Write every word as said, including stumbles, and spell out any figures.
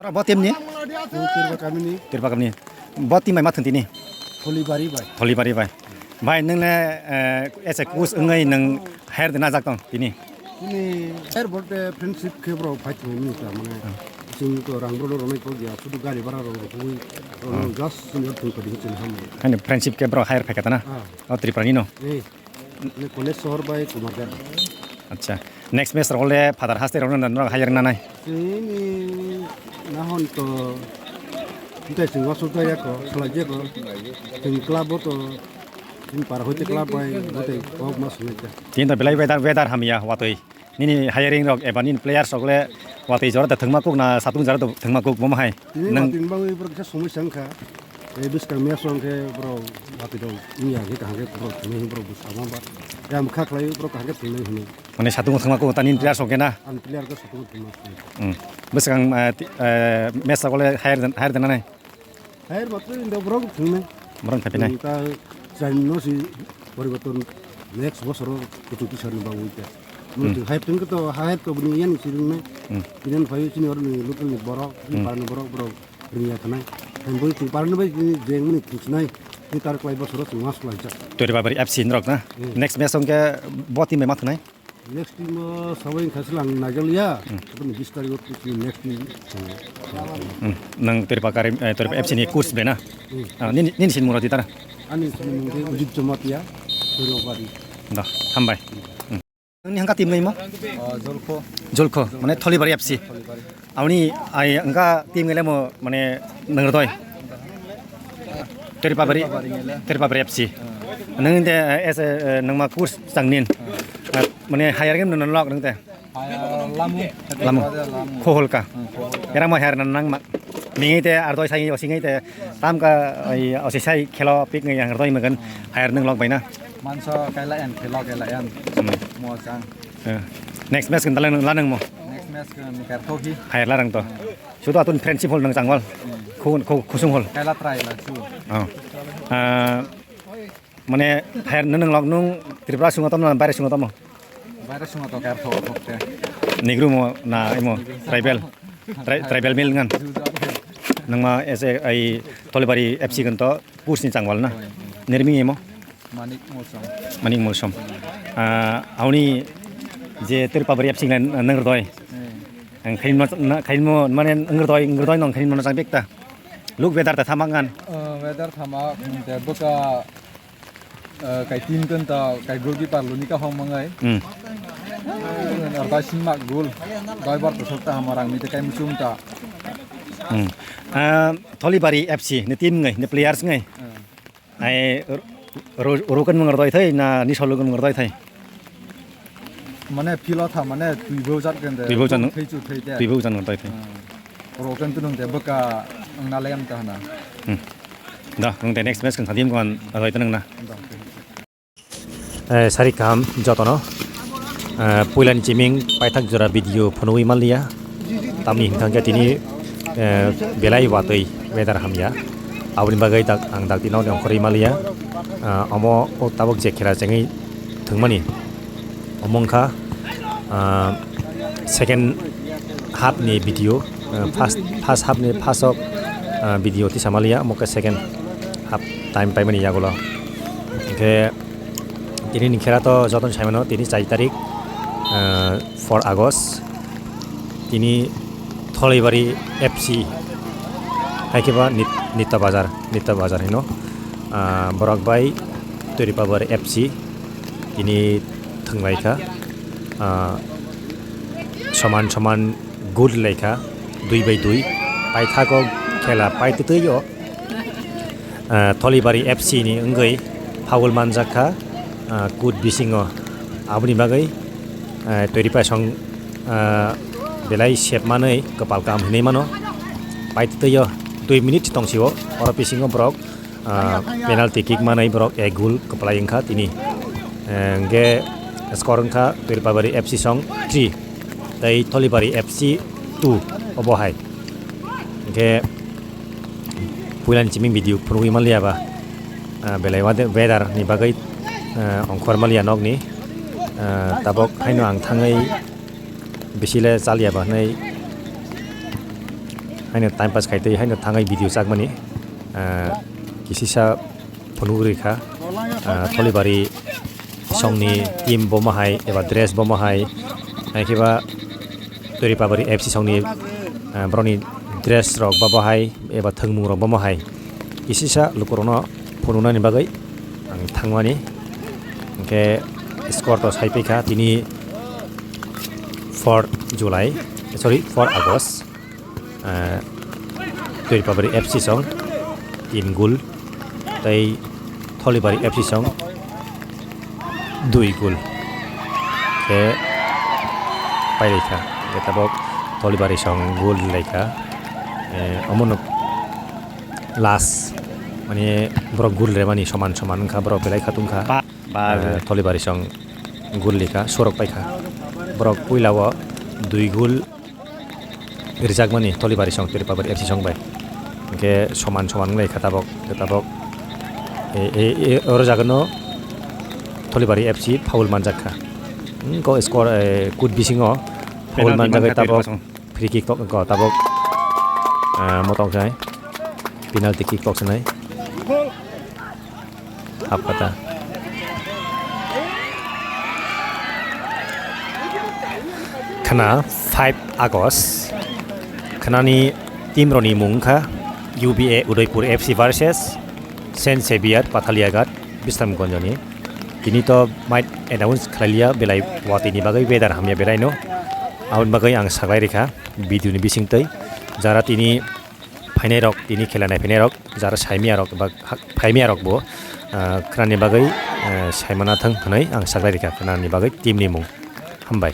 Ora bo team ni? Ang Tirba kamini. Tirba kamini. Bo team bai ma thwng tini? Tholibari bai. Tholibari bai. Bai, nwng le, eh, as a coach wngwi nwng hire de najak tong tini? Tini hire bolte friendship khe bro fight thwngwi ta mane. Hmm. Chwng to rang bro rwnai kok ya, sudu gari bhara rok rwwi, hmm, just senior thwng kodi chwng ham. Hani friendship khe bro hire phaikha ta na? Ah. O Tripura ni no? Eh. Ni Kolej sohor bai Kumarghat. Acha. Next match rok le Father Haste rok no norok hire nanai. Chini nahon to ntai chwng wasuk jaya ko, salai je ko. Chwng club bo to, chwng para hoite club bai, bote kok mas nai ta. Tin to belai weather, weather hamya watwi. Nini hiring rok eba nini players rok le watwi jora da thwngma kuk na satung jora da thwngma kuk bomo hai. Nini nwng watwi bangwi borok kisa somoi sa wngkha. E bwskang match o hwnkhe borok watwi rok wngya hwnkhe kaham khe borok thwngwi borok bwskango ba. Yang bwkha khlai borok kaham khe thwngnai hwnwi. Mane satung thwngma kuk ta nini players rok khe na? Ang player khe satung thwngma kuk. Hmm. Bwskang, eh, ti-, eh, match rok le hire den, hire den nai? Hire matwi inda borok thwngnai. Borok thapinai. Hmm, ta chwng no si poriborton next bosoro kutu kisar ni bagwi ta. Hmm. Mutu hai tengke to hai to bini yan siringnai. Hmm. Binan phai chini orni local ni borok, ni Hmm. parani borok, borok ringya khanai. Hai boi chwng parani bai chini jeng mani khichnai. Ni tar klai bosoro chwng mas klai jak. Tori Babari F C norok na. Hmm. Next match hwnkhe bo team bai ma thwnai? Next team o sabai khaslang Nigel ya. Hmm. Aboni bis tarik o chini next team. Hmm. Nang Tori Babari, eh, Tori F C ni coach bai na. Hmm. Ah, nini, nini sin mura di tara. Ani sin mura di Ujit Jamatia, Tori Babari. Da, hambai. Hmm. Nini hangka team ngai mo? Oh, Jolkho. Jolkho, mane Tholibari F C. Tholibari. Amoni ai hangka team ngai mo mane nang roi. Tori Babari, Tori Babari F C. Hmm. Nang de, eh, as a, eh, nang ma course chang nin. Hmm. Ah, mane higher game nang lok nang de. Higher lamu. Lamu. Lamu. Khoholka. Hmm, khoholka. Era mo higher nang ma. Mingi te ardoi sai osingi te tamka ai osi sai khelo pick ngai yang ardoi magan higher nang lok baina. Manso kaila en khelo kaila en. Hmm. Mo chang. Eh, next match kan talang lanang mo. Next match kan kar thohi. Higher larang to. Hmm. Sudo atun friendship hol nang changwal. Hmm. Khu, khu, khusung hol. Kaila try la chu. Oh. Ah, mane higher nang lok nung Tripura sungo tomo na baire sungo tomo? Baire sungo to kar thok thok te. Negro mo na imo tribal. Tri-, tribal mil ngan. Nangma ese ai Tholibari F C kan to course ni changwal na. Nermi emo? Manik Molsom. Manik Molsom. Ah, auni je Tori Babari F C nang nang roi. Hmm. Ang khain mo na, khain mo mane nang roi, nang roi nang khain mo na chang bekta. Luk weather ta thamak ngan. Eh, weather thamak, hmm, te bwkha Eh, kai team kan ta kai goalkeeper luni ka hong mangai. Hmm. Ar bai sim mak goal. Bai bar to sokta hamar ang mite kai muchung ta. Hmm. Ah, Tholibari F C ni team ngai, ni players ngai. Hmm. Ai ro-, ro-, rokan mangar doi thai na ni solo kan mangar doi thai. Mane field o tha mane twi bo jat kan de. Twi bo jat no? Thai chu thai de. Twi bo jat no doi thai. Hmm. Oro kan tunung de bwkha ang na lem ta hana. Hmm. Da, nung de next match kan sadim kan adoi tanang na. Da. Eh, sari kam jotono. Eh, puilani chiming paithak jora video phunugwi manliya. Tamni hwnkha khe tini, eh, belai watwi weather hamya. Aboni bagwi dak, ang dak tino ongkhorwi manliya. Ah, omo o tabuk je khera chengwi thwngmani. Omo wngkha, ah, second half ni video, ah, first, first half ni first of, ah, video tisa manliya, omo khe second half time paimani yagulo. Hwnkhe tini ni khera to jotono saimano, tini chai tarik, ah, four August. Tini Tholibari F C, hai khe ba Nit-, Nitya Bazar, Nitya Bazar hino. Ah, borok bai Tori Babari F C tini thwnglaikha. Ah, soman soman goal laikha, dui bai dui. Paithago khela paitwtwi o. Ah, Tholibari F C ni wngwi foul manjakha, ah, kut bisingo. Aboni bagwi, ah, Tori Babari song, ah, belai sep manwi kwpal kaham hinwi mano. Paitwtwi o dui minute tongsi o, oro bisingo borok, ah, penalty kick manwi borok ek goal kwplai wngkha tini. Eh, hwnkhe score wngkha Tori Babari F C song three tei Tholibari F C two obo hai. Hwnkhe puilani chiming video phunugwi manliya ba, ah, belai wade-, weather ni bagwi, ah, ongkhor manliya nokni, ah, tabok haino ang thangwi bisi le chaliya ba hwnwi, Haino time pass khai tei haino thangai video chakmani, ah, kisisa phunugwi rikha, ah, Tholibari songni team bomo hai eba dress bomo hai, hai khe ba Tweripabari F C songni, ah, borokni dress rok bomo hai eba thwngmung rok bomo hai kisisa lukurokno phunuknani bagwi ang thangmani. Hwnkhe score to sai paikha tini four July, sorry, four August. Ah, Tweripabari F C song tin goal, tei Tholibari F C song dui goal khe pailaikha. Hwnkhe tabok Tholibari song goal laikha. Eh, omono last, mane, borok goal remani soman soman wngkha, borok belai kha tongkha. Ba, ba, eh, Tholibari song goal laikha, sorok paikha. Borok puila o dui goal rijakmani Tholibari song Tweripabari F C song bai. Hwnkhe soman soman wnglaikha tabok, tabok. E, e, e, oro jagano Tholibari F C foul manjakha. Hmm, ko score, e, kut bisingo foul manjagwi tabok. Free kick tok ko tabok. Ah, motong sai. Penalty kick tok sanai. Hap kata. Khna five August. Khnani team roni mung kha U B A Udaipur F C versus Saint Xavier Pathaliagat Bisramganjoni. Tini to might announce khlailiya belai watini bagwi weather hamya belaino. Aboni bagwi ang saklai rikha video ni bisingtwi. Jara tini phainai rok, tini khela nai phainai rok, jara saimia rok ba ha-, phaimia rok bo, ah, khnani bagwi, ah, saimana thang hwnwi ang saklai rikha khnani bagwi team ni mung. Hambai.